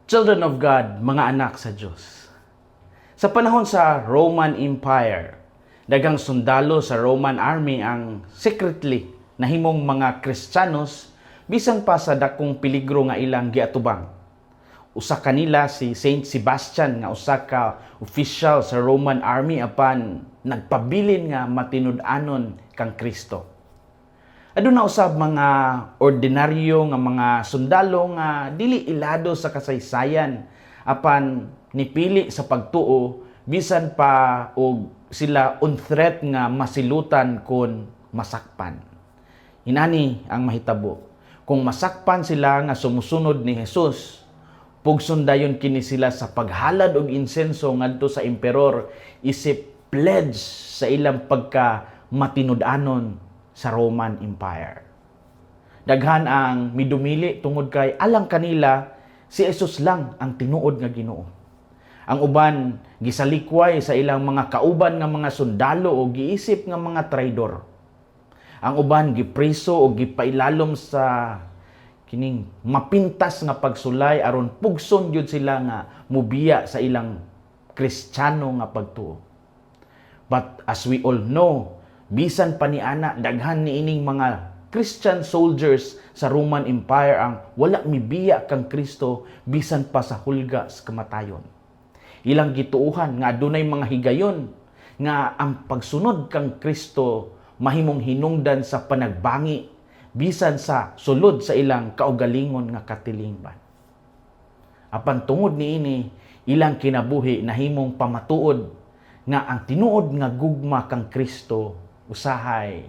Children of God, mga anak sa Diyos. Sa panahon sa Roman Empire, daghang sundalo sa Roman Army ang secretly nahimong mga Kristiyanos bisan pa sa dakong peligro nga ilang giatubang. Usa kanila si Saint Sebastian nga usa ka official sa Roman Army apan nagpabilin nga matinud-anon kang Kristo. Aduna usab mga ordinaryo nga mga sundalo nga dili ilado sa kasaysayan apan nipili sa pagtuo bisan pa og sila on threat nga masilutan kon masakpan. Inani ang mahitabo. Kung masakpan sila nga sumusunod ni Jesus, pugson dayon kini sila sa paghalad og insenso ngadto sa emperor isip pledge sa ilang pagka matinud-anon sa Roman Empire. Daghan ang midumili tungod kay alang kanila si Jesus lang ang tinuod nga Ginoo. Ang uban gisalikway sa ilang mga kauban nga mga sundalo o giisip nga mga traidor. Ang uban gipriso o gipailalom sa kining mapintas nga pagsulay aron pugson gyud sila nga mubiya sa ilang Kristiyano nga pagtuo. But as we all know, bisan pa ni ana, daghan ni ining mga Christian soldiers sa Roman Empire ang wala mibiya kang Kristo bisan pa sa hulga sa kamatayon. Ilang gituuhan nga adunay mga higayon nga ang pagsunod kang Kristo mahimong hinungdan sa panagbangi bisan sa sulod sa ilang kaugalingon nga katilingban. Apan tungod niini, ilang kinabuhi nahimong pamatuod nga ang tinuod nga gugma kang Kristo usahay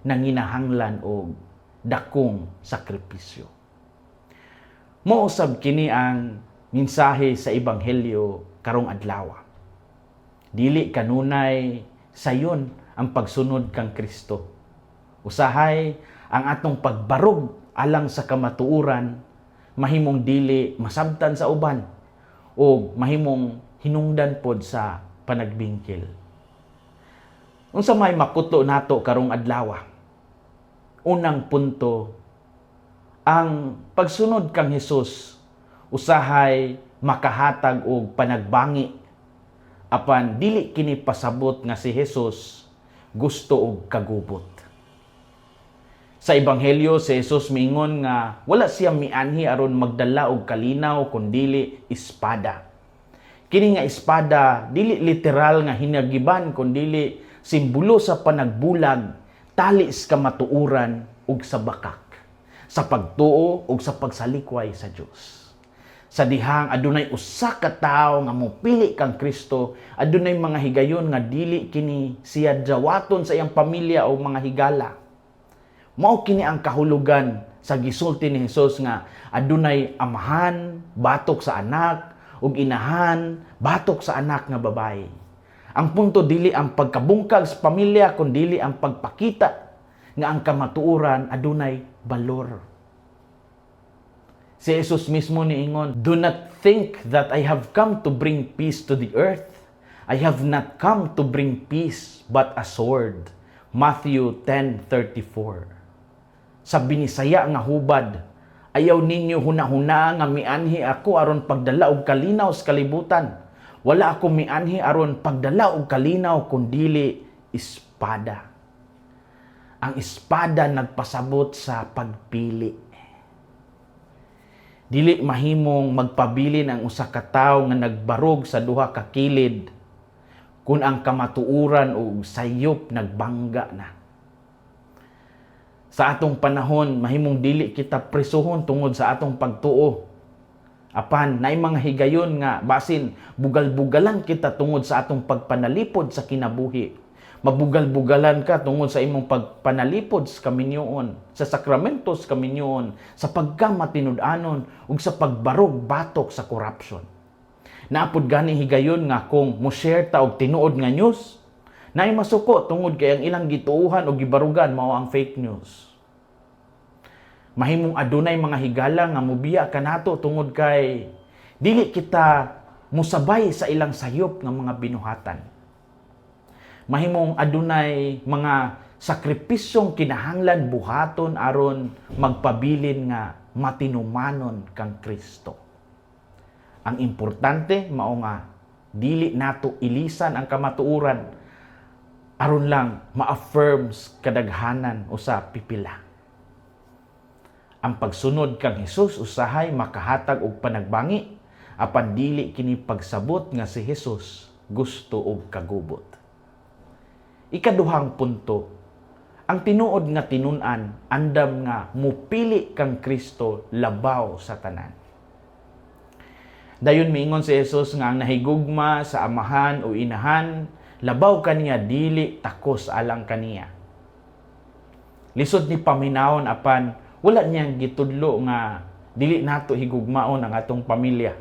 nanginahanglan og dakong sakripisyo. Mao usab kini ang mensahe sa ebanghelyo karong adlaw. Dili kanunay sayon ang pagsunod kang Kristo. Usahay ang atong pagbarog alang sa kamatuoran mahimong dili masabtan sa uban o mahimong hinungdan pod sa panagbingkil. Unsa may makuto nato karong adlaw? Unang punto, ang pagsunod kang Hesus usahay makahatag og panagbangi apan dili kini pasabot nga si Jesus gusto og kagubot. Sa ebanghelyo, si Jesus miingon nga wala siya mianhi aron magdala og kalinaw kundili espada. Kini nga espada dili literal nga hinagiban kundili simbolo sa panagbulag, tali sa kamatuoran ug sa bakak, sa pagtuo ug sa pagsalikway sa Dios. Sa dihang adunay usa ka tawo nga mopili kang Kristo, adunay mga higayon nga dili kini siya dawaton sa iyang pamilya o mga higala. Mao kini ang kahulugan sa gisulti ni Jesus nga adunay amahan batok sa anak ug inahan batok sa anak nga babayi. Ang punto, dili ang pagkabungkag sa pamilya kundili ang pagpakita nga ang kamatuoran adunay balor. Si Jesus mismo niingon, "Do not think that I have come to bring peace to the earth. I have not come to bring peace, but a sword." Matthew 10:34. Sa Binisaya nga hubad, "Ayaw ninyo hunahuna nga mianhi ako aron pagdala og kalinaw sa kalibutan. Wala ako mianhi aron pagdala og kalinaw kundili espada." Ang espada nagpasabot sa pagpili. Dili mahimong magpabilin ang usa ka tawo nga nagbarog sa duha ka kilid kung ang kamatuoran ug sayop nagbangga na. Sa atong panahon, mahimong dili kita presuhon tungod sa atong pagtuo. Apan naay mga higayon nga basin bugal-bugalan kita tungod sa atong pagpanalipod sa kinabuhi. Mabugal-bugalan ka tungod sa imong pagpanalipod sa kaminyoon, sa sakramentos kaminyoon, sa pagkamatinud-anon ug sa pagbarog batok sa corruption. Naa pod gani higayon nga kung mo-share ta og tinuod nga news, naay masuko tungod kay ang ilang gituohan o gibarugan mao ang fake news. Mahimong adunay mga higala nga mubiya kanato tungod kay dili kita musabay sa ilang sayop nga mga binuhatan. Mahimong adunay mga sakripisyong kinahanglan buhaton aron magpabilin nga matinumanon kang Kristo. Ang importante mao nga dili nato ilisan ang kamatuoran aron lang ma-affirm sa kadaghanan o sa pipila. Ang pagsunod kang Hesus usahay makahatag og panagbangi, apan dili kini pagsabot nga si Hesus gusto og kagubot. Ikaduhang punto, ang tinuod nga tinun-an andam nga mupili kang Kristo labaw sa tanan. Dayon miingon si Jesus nga ang nahigugma sa amahan o inahan labaw kaniya dili takos alang kaniya. Lisod ni paminawon, apan wala niyang gitudlo nga dili nato higugmaon ang atong pamilya.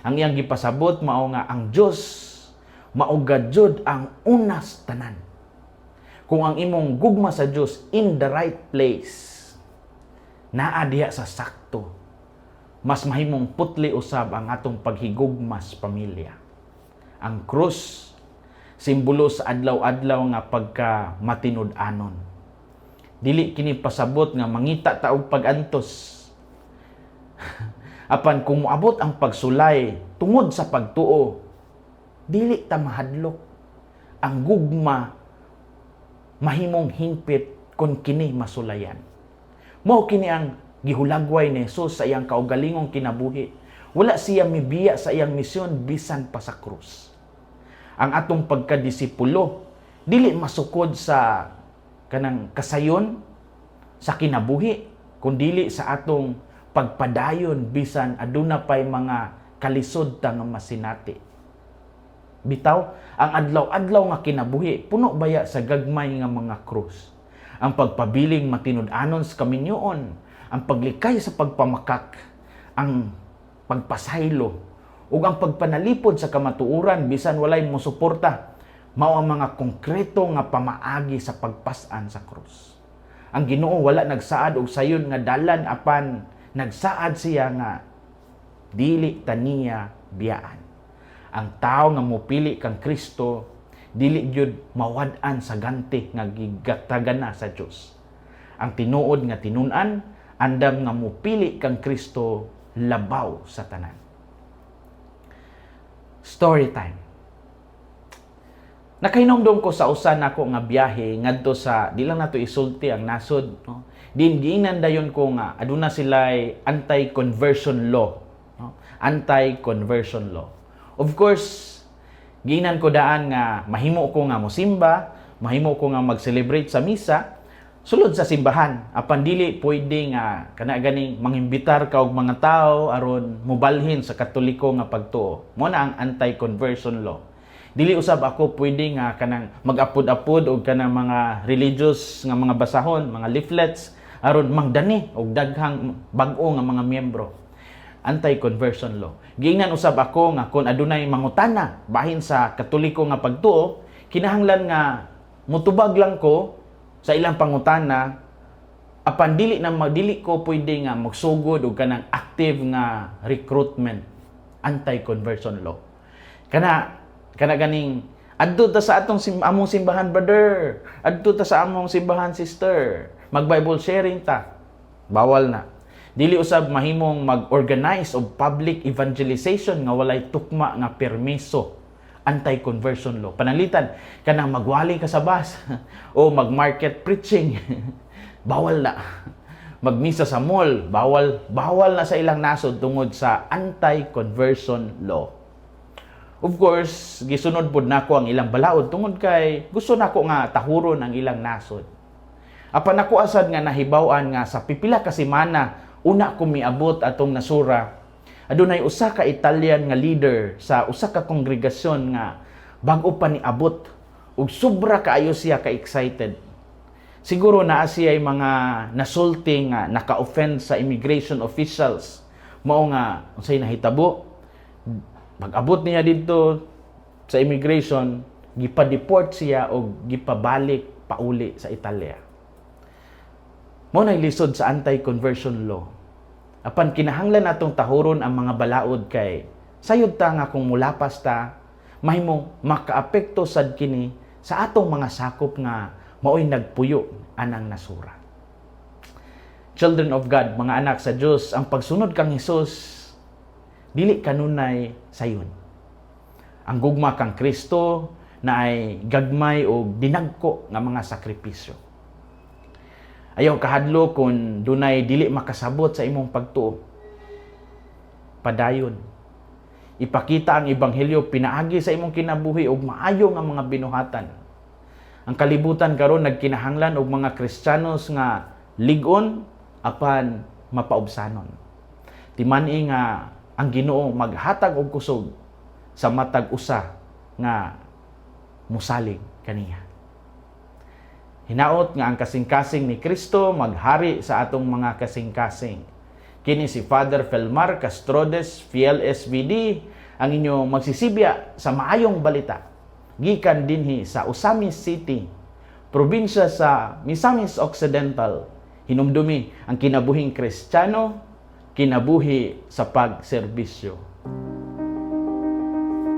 Ang iyang gipasabot mao nga ang Dios mao jud ang unas tanan. Kung ang imong gugma sa Dios in the right place, naa diha sa sakto, mas mahimong putli usab ang atong paghigugma sa pamilya. Ang krus, simbolo sa adlaw-adlaw nga pagka matinud-anon. Dili kini pasabot nga mangita ta og pag-antos. Apan kung moabot ang pagsulay tungod sa pagtuo, dili ta mahadlok. Ang gugma mahimong hingpit kung kini masulayan. Mao kini ang gihulagway ni Jesus sa iyang kaugalingong kinabuhi. Wala siya mibiya sa iyang misyon bisan pa sa krus. Ang atong pagkadisipulo dili masukod sa kanang kasayon sa kinabuhi, kundili sa atong pagpadayon bisan aduna pay mga kalisod ta nga masinati. Bitaw, ang adlaw-adlaw nga kinabuhi puno baya sa gagmay nga mga krus. Ang pagpabiling matinud-anon sa kaminyoon, ang paglikay sa pagpamakak, ang pagpasaylo, ug ang pagpanalipod sa kamatuoran bisan walay mosuporta, mao ang mga konkreto nga pamaagi sa pagpas-an sa krus. Ang Ginoo wala nagsaad og sayon nga dalan, apan nagsaad siya nga dili ta niya biyaan. Ang tao nga mopili kang Kristo dili gyud mawad-an sa ganti nga gitagana sa Dios. Ang tinuod nga tinun-an andam nga mopili kang Kristo labaw sa tanan. Story time. Nakahinomdom ko sa usa nako nga biyahe ngadto sa, di lang nato isulti ang nasod, no. Din giingnan dayon ko nga aduna sila anti-conversion law, no? Anti-conversion law. Of course, giingnan ko daan nga mahimo ko nga mosimba, mahimo ko nga mag-celebrate sa misa sulod sa simbahan. Apan dili pwede nga kana ganing mangimbitar ka og mga tao aron mobalhin sa Katoliko nga pagtuo. Mo na ang anti-conversion law. Dili usab ako pwede nga kanang mag-apod-apod og kanang mga religious nga mga basahon, mga leaflets, aron mangdani og daghang bag-o nga mga miyembro. Anti-conversion law. Giingnan usab ako nga kung adunay mangutana bahin sa Katoliko nga pagtuo, kinahanglan nga mutubag lang ko sa ilang pangutana, apan dili na dili ko pwede nga magsugod og kanang active nga recruitment. Anti-conversion law. Kana ganing adto ta sa atong among simbahan, brother. Adto ta sa among simbahan, sister. Mag Bible sharing ta. Bawal na. Dili usab mahimong mag-organize og public evangelization nga walay tukma nga permiso. Anti-conversion law. Pananglitan, kanang magwali ka sa bus o mag-market preaching, bawal na. Magmisa sa mall, bawal, bawal na sa ilang nasod tungod sa anti-conversion law. Of course, gisunod pod nako ang ilang balaod tungod kay gusto nako nga tahuron ang ilang nasod. Apan ako asad nga nahibaw-an nga sa pipila ka semana una ko miabot atong nasura, adunay usa ka Italian nga leader sa usa ka kongregasyon nga bag-o pa niabot ug sobra kaayo siya ka excited. Siguro naa siya mga nasulti nga naka-offend sa immigration officials. Mao nga unsay nahitabo, pag-abot niya didto sa immigration, gipa-deport siya og gipabalik pauli sa Italia. Mao nay lisod sa anti-conversion law. Apan kinahanglan natong tahuron ang mga balaod kay sayod ta nga kung mulapas ta, mahimong makaapekto sad kini sa atong mga sakop nga maoy nagpuyo anang nasura. Children of God, mga anak sa Dios, ang pagsunod kang Hesus dili Dili kanunay sayon. Ang gugma kang Kristo naay gagmay o dinagko nga mga sakripisyo. Ayaw kahadlok kung dunay dili makasabot sa imong pagtuo. Padayon. Ipakita ang ebanghelyo pinaagi sa imong kinabuhi ug maayo nga mga binuhatan. Ang kalibutan karon nagkinahanglan og mga Kristiyanos nga lig-on apan mapaubsanon. Timan-i nga ang Ginoo maghatag og kusog sa matag usa nga musalig kaniya. Hinaot nga ang kasing-kasing ni Kristo maghari sa atong mga kasing-kasing. Kini si Father Felmar Castrodes, Fiel SVD, ang inyong magsisibya sa maayong balita. Gikan dinhi sa Ozamiz City, probinsya sa Misamis Occidental. Hinumdumi ang kinabuhing Kristiyano, kinabuhi sa pagserbisyo.